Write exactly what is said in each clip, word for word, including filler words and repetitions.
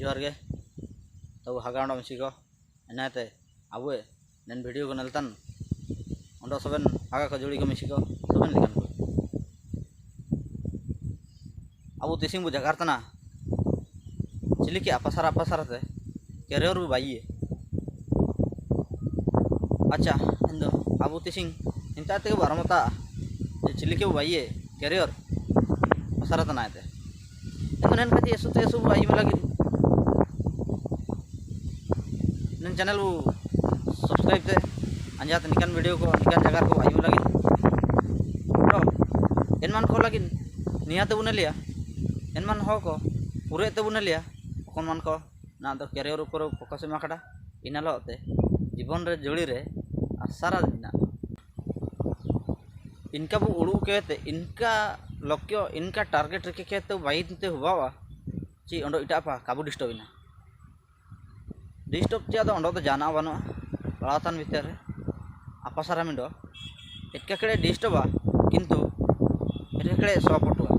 ᱡᱚᱦᱟᱨ ᱜᱮ᱾ ᱛᱚ ᱦᱟᱜᱟ ᱚᱸᱰᱚ ᱢᱤᱥᱤ ᱠᱚ, ᱮᱱᱟᱭᱛᱮ ᱟᱵᱚ ᱱᱮᱱ video ᱠᱚ ᱱᱮᱞᱛᱟᱱ ᱚᱸᱰᱚ ᱥᱚᱵᱮᱱ ᱦᱟᱜᱟ ᱠᱚ ᱡᱩᱲᱤ ᱠᱚ ᱢᱤᱥᱤ ᱠᱚ ᱥᱚᱵᱮᱱ ᱞᱮᱠᱟᱱ ᱠᱚ᱾ ᱟᱵᱚ ᱛᱤᱥᱤᱝ ᱵᱚ ᱡᱟᱜᱟᱨ ᱛᱟᱱᱟ, ᱪᱤᱞᱤᱠᱮ ᱟᱯᱟᱥᱟᱨᱟ ᱟᱯᱟᱥᱟᱨᱟᱛᱮ career ᱵᱚ ᱵᱟᱭᱤᱭᱮ᱾ ᱟᱪᱪᱷᱟ, ᱮᱱᱫᱚ ᱟᱵᱚ ᱛᱤᱥᱤᱝ ᱮᱱᱛᱟ ᱛᱮᱜᱮ ᱵᱚ ᱟᱨᱚᱢᱵᱚ ᱛᱟ ᱡᱮ ᱪᱤᱞᱤᱠᱮ ᱵᱚ ᱵᱟᱭᱤᱭᱮ career ᱟᱯᱟᱥᱟᱨᱟ ᱛᱟᱱᱟᱭᱛᱮ᱾ ᱮᱱᱫᱚ ᱱᱮᱱ ᱠᱟᱛᱮ ᱮᱥᱩ ᱛᱮ ᱮᱥᱩ ᱵᱚ ᱟᱭᱩᱢ ᱞᱟᱹᱜᱤᱫ ᱱᱮᱱ channel ᱵᱚ subscribe ᱛᱮ, ᱟᱸᱡᱟᱛ ᱱᱤᱠᱟᱱ video ᱠᱚ ᱱᱤᱠᱟᱱ ᱡᱟᱜᱟ ᱨᱮᱠᱚ ᱟᱭᱩᱢ ᱞᱟᱹᱜᱤᱫ᱾ ᱛᱚ ᱮᱱᱢᱟᱱ ᱠᱚ ᱞᱟᱹᱜᱤᱫ ᱱᱤᱭᱟᱹ ᱛᱮᱵᱚᱱ ᱞᱟᱹᱭᱟ, ᱮᱱᱢᱟᱱ ᱦᱚᱲ ᱠᱚ ᱯᱩᱨᱟᱹᱭᱮᱫ ᱛᱮᱵᱚᱱ ᱞᱟᱹᱭᱟ, ᱚᱠᱚᱱ ᱢᱟᱱ ᱠᱚ ᱱᱟ ᱫᱚ career ᱩᱯᱚᱨ focus ᱮᱢᱟ ᱠᱟᱰᱟ, ᱤᱱᱟᱹ ᱞᱚᱜ ᱛᱮ ᱡᱤᱵᱚᱱ ᱨᱮ ᱡᱩᱲᱤ ᱨᱮ ᱟᱥᱟᱨᱟ ᱢᱮᱱᱟᱜᱼᱟ᱾ ᱤᱱᱠᱟ ᱵᱚ ᱩᱲᱩᱜ ᱠᱮᱛᱮ, ᱤᱱᱠᱟ ᱞᱚᱠᱠᱷᱚ, ᱤᱱᱠᱟ target ᱨᱮᱠᱮ ᱠᱮᱛᱮ ᱵᱟᱭᱤᱱ ᱛᱮ ᱦᱩᱵᱟᱣᱟ, ᱪᱮ ᱚᱸᱰᱮ ᱮᱴᱟᱜ ᱯᱟ ᱠᱟᱵᱚ disturb ᱮᱱᱟ᱾ Disturb ᱪᱮ ᱟᱫᱚ ᱚᱸᱰᱮ ᱫᱚ ᱡᱟᱦᱟᱱᱟᱜ ᱵᱟᱹᱱᱩᱜᱼᱟ᱾ ᱯᱟᱲᱦᱟᱣ ᱛᱟᱦᱮᱱ ᱵᱷᱤᱛᱤᱨ ᱨᱮ ᱟᱯᱟᱥᱟᱨᱟ ᱢᱤᱫ ᱫᱚ ᱮᱴᱠᱮᱴᱚᱬᱮ disturb ᱟ, ᱠᱤᱱᱛᱩ ᱮᱴᱠᱮᱴᱚᱬᱮ support ᱟ᱾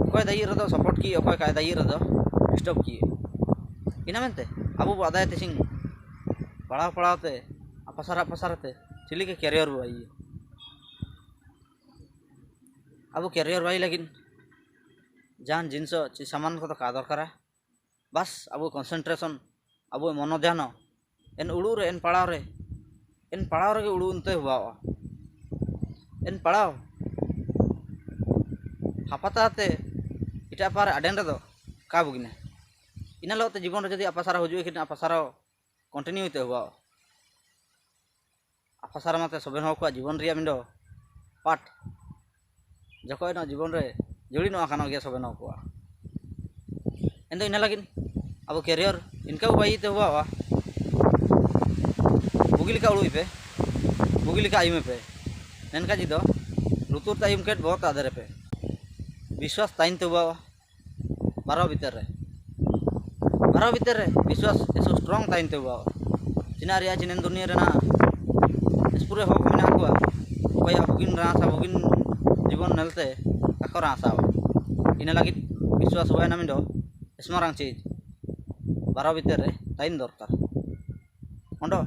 ᱚᱠᱚᱭ ᱫᱟᱭᱤ ᱨᱮᱫᱚ support ᱠᱤ, ᱚᱠᱚᱭ ᱠᱟᱭ ᱫᱟᱭᱤ ᱨᱮᱫᱚ disturb ᱠᱤ᱾ ᱤᱱᱟᱹ ᱢᱮᱱᱛᱮ ᱟᱵᱚ ᱵᱚ ᱟᱫᱟᱭ ᱛᱤᱥᱤᱝ ᱯᱟᱲᱦᱟᱣ ᱯᱟᱲᱦᱟᱣ ᱛᱮ ᱟᱯᱟᱥᱟᱨᱟ ᱟᱯᱟᱥᱟᱨᱟ ᱛᱮ ᱪᱤᱞᱤ ᱠᱮ career ᱵᱟᱭᱤ᱾ ᱟᱵᱚ career ᱵᱟᱭᱤ ᱞᱟᱹᱜᱤᱫ ᱡᱟᱦᱟᱱ ᱡᱤᱱᱤᱥ ᱪᱮ ᱥᱟᱢᱟᱱ ᱠᱚᱫᱚ ᱠᱟ ᱫᱚᱨᱠᱟᱨᱟ᱾ ᱵᱟᱥ ᱟᱵᱚ concentration, ᱟᱵᱚ ᱢᱚᱱᱚ ᱫᱷᱮᱭᱟᱱ ᱮᱱ ᱩᱲᱩᱜ ᱨᱮ, ᱮᱱ ᱯᱟᱲᱦᱟᱣ ᱨᱮ, ᱮᱱ ᱯᱟᱲᱦᱟᱣ ᱨᱮᱜᱮ ᱩᱲᱩᱜ ᱮᱱᱛᱮ ᱦᱩᱣᱟᱣᱟ᱾ ᱮᱱ ᱯᱟᱲᱦᱟᱣ ᱦᱟᱯᱟᱛᱟ ᱛᱮ ᱮᱴᱟᱜ ᱯᱟᱦᱟᱨ ᱟᱰᱮᱱ ᱨᱮᱫᱚ ᱠᱟ ᱵᱩᱜᱤᱱᱟ᱾ ᱤᱱᱟᱹ ᱞᱚᱜ ᱛᱮ ᱡᱤᱵᱚᱱ ᱨᱮ ᱡᱩᱫᱤ ᱟᱯᱟᱥᱟᱨᱟ ᱦᱤᱡᱩᱜ ᱮ ᱠᱤᱱᱟ, ᱟᱯᱟᱥᱟᱨᱟ continue ᱛᱮ ᱦᱩᱣᱟᱣᱟ᱾ ᱟᱯᱟᱥᱟᱨᱟ ᱢᱟᱛᱮ ᱥᱚᱵᱮᱱ ᱦᱚᱲ ᱠᱚᱣᱟᱜ ᱡᱤᱵᱚᱱ ᱨᱮᱭᱟᱜ ᱢᱤᱫ ᱫᱚ part᱾ ᱡᱚᱠᱷᱚᱡ ᱱᱚᱣᱟ ᱡᱤᱵᱚᱱ ᱨᱮ ᱡᱩᱲᱤ ᱱᱚᱣᱟ ᱠᱟᱱᱟ ᱜᱮᱭᱟ ᱥᱚᱵᱮᱱ ᱦᱚᱲ ᱠᱚᱣᱟᱜ᱾ ᱮᱱᱫᱚ ᱤᱱᱟᱹ ᱞᱟᱹᱜᱤᱫ ᱟᱵᱚ career ᱤᱱᱠᱟ ᱵᱚ ᱵᱟᱭᱤ ᱛᱮ ᱦᱩᱣᱟᱣᱟ, ᱵᱩᱜᱤ ᱞᱮᱠᱟ ᱩᱲᱩᱜ ᱯᱮ, ᱵᱩᱜᱤ ᱞᱮᱠᱟ ᱟᱭᱩᱢ ᱯᱮ᱾ ᱢᱮᱱᱠᱷᱟᱱ ᱡᱤᱫᱚ ᱞᱩᱛᱩᱨ ᱛᱮ ᱟᱭᱩᱢ ᱠᱮᱫ ᱵᱚᱦᱚᱜ ᱛᱮ ᱟᱫᱮᱨ ᱯᱮ᱾ ᱵᱤᱥᱣᱟᱥ ᱛᱟᱦᱮᱱ ᱛᱟᱵᱚᱣᱟ ᱵᱟᱨᱦᱚ ᱵᱷᱤᱛᱤᱨ ᱨᱮ, ᱵᱟᱨᱦᱚ ᱵᱷᱤᱛᱤᱨ ᱨᱮ ᱵᱤᱥᱣᱟᱥ ᱮᱥᱚ strong ᱛᱟᱦᱮᱱ ᱛᱟᱵᱚᱣᱟ᱾ ᱪᱤᱱᱟ ᱨᱮᱭᱟᱜ ᱪᱤᱱᱮᱱ ᱫᱩᱱᱤᱭᱟᱹ ᱨᱮᱱᱟᱜ ᱤᱥᱯᱩᱨᱮ ᱦᱚᱲ ᱠᱚ ᱢᱮᱱᱟᱜ ᱠᱚᱣᱟ, ᱚᱠᱚᱭᱟᱜ ᱵᱩᱜᱤᱱ ᱨᱟᱥᱟ, ᱵᱩᱜᱤᱱ ᱡᱤᱵᱚᱱ ᱧᱮᱞᱛᱮ ᱟᱠᱚ ᱨᱟᱥᱟᱣᱟ᱾ ᱤᱱᱟᱹ ᱞᱟᱹᱜᱤᱫ biswas huaina mindo, esmarang chij, baro bhitere tayin dorkar. Ondo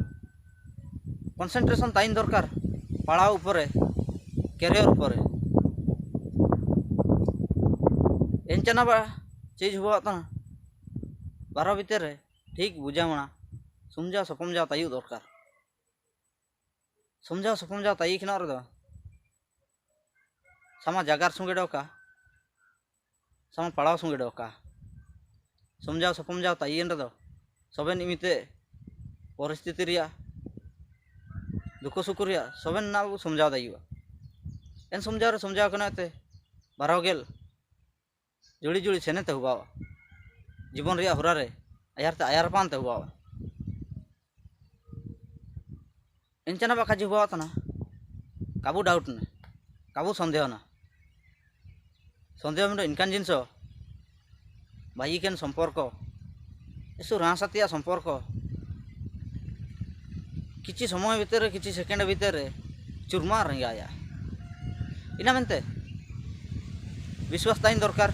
concentration tayin dorkar, pala upore, career upore. Enchana ba chij huatana, baro bhitere thik bujamana, sumjha sopomjha tayu dorkar. Sumjha sopomjha tayi kina redo, sama jagar sunge doka, sama pala sunge doka. Sumjha sopomjha tayi enredo, soben imite poristhiti ria, duku suku ria, soben na sumjha tayu. En sumjha re sumjha kina te, baro gel juli juli sene te hubawa. Jibon ria hura re ayar te ayar pan te hubawa. Enchana ba kaji hubawa tana, kabu doubt ne, kabu sondeho na. Sondeho mindo inkan jinso, bayi ken somporko, esu rasa tia somporko, kichi somoy bhitere, kichi second bhitere churma rengaya. Ina mente biswas tayin dorkar,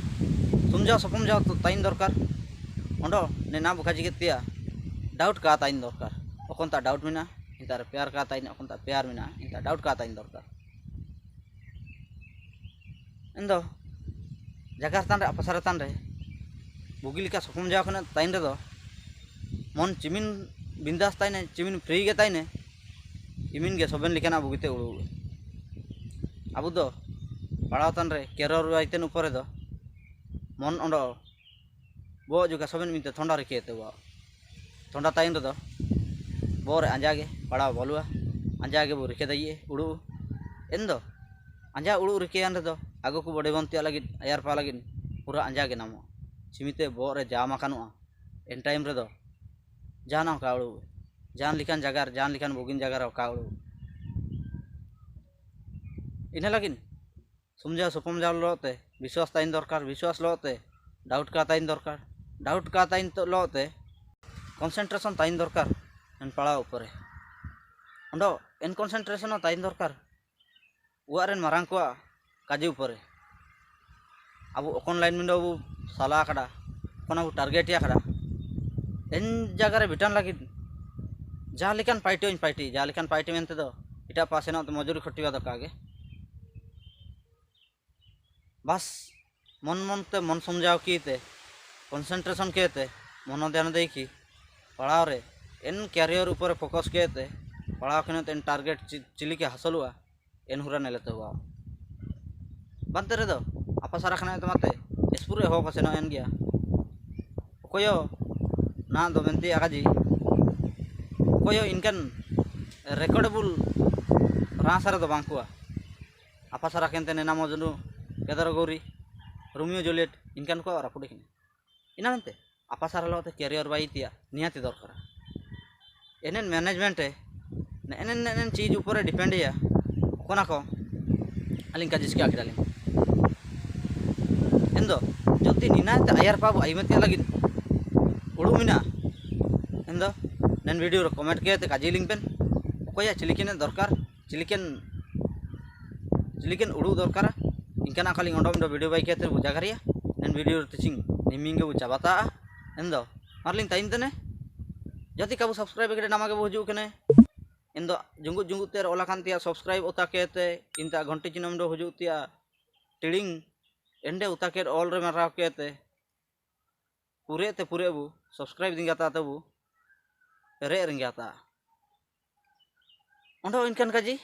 sumjha sopomjha tayin dorkar. Ondo nena bukaji ketia doubt ka tayin dorkar. Okonta doubt mina, inta re pyar ka tayin, okonta pyar mina, inta doubt ka tayin dorkar. Endo jagar tanre, apasara tanre, bugilika sopomjha kina tayin redo, mon chimin bindas taine, chimin free ge taine, imin ge soben likana bugite ulu. Abu do pala tanre career aiten upore do, mon ondo bo juga soben minte thonda rike te wa. Thonda tayin redo, bo re anja ge pala balua, anja ge bu rike daiye ulu. Endo anja ulu rike an redo, ago ku bode bontia lagi, ayar pa lagi, pura anja ge namo. Chimite bo re jama kanua. En time redo jana ka ulu, jan likan jagar, jan likan bugin jagar ka ulu. Ina lagin sumjha sopomjha lote biswas tayin dorkar, biswas lote doubt ka tayin dorkar, doubt ka tayin lote concentration tayin dorkar. En pala upore ondo en concentration tayin dorkar. Uaren marangkua kaji upore. abu okon line mindau bu sala kada, okon abu target ya kada. En jaga re bitan lagi, ja lekan party oin party, ja lekan party mente do, ita pase no te mojuri khoti wa do kage. Bas, mon mon te mon somjhao kite, concentration kete, mono dhyan deiki, padhao re, en career upore focus kete, padhao kene te en target chi-, chilike hasolua, en hura nele te hua. Bante re do, apasara khana te mate, espure ho kase no en gia. Okoyo, na do menti akaji. Okoyo inkan recordable rasa re do bangkua. Apasara kente nena Mojnu, Kedar Gauri, Romeo Juliet, inkan ko rapude kini. Ina mente, apasara lo te career bai tia, nihati dorkara. Enen management e, ne enen, enen chij upore depend ya, okona ko, aling kaji siki akida aling. Endo, jodi nina te ayar pabu aime tia lagi, ulu mina. Endo, nen video ro comment kete kaji lingpen, okoya chiliken dorkar, chiliken, chiliken ulu dorkara, inkan akaling ondo ondo video bai kete buja garia, nen video teaching, niminge buja bata, endo, marling tain tene, jodi kabu subscribe kete nama ke buju kene, endo, jungut jungut ter olakan tia subscribe uta kete, inta ghanti chinam do huju tia, tiling, ende uta kete all re mara kete, pure te pure bu, subscribe dinga ta te bu, ere ringa ta. Ondo inkan kaji,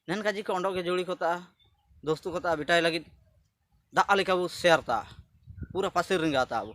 nen kaji ko ondo ke juli kota, dostu kota bitai lagi, da alika bu share ta, pura pasir ringa ta bu.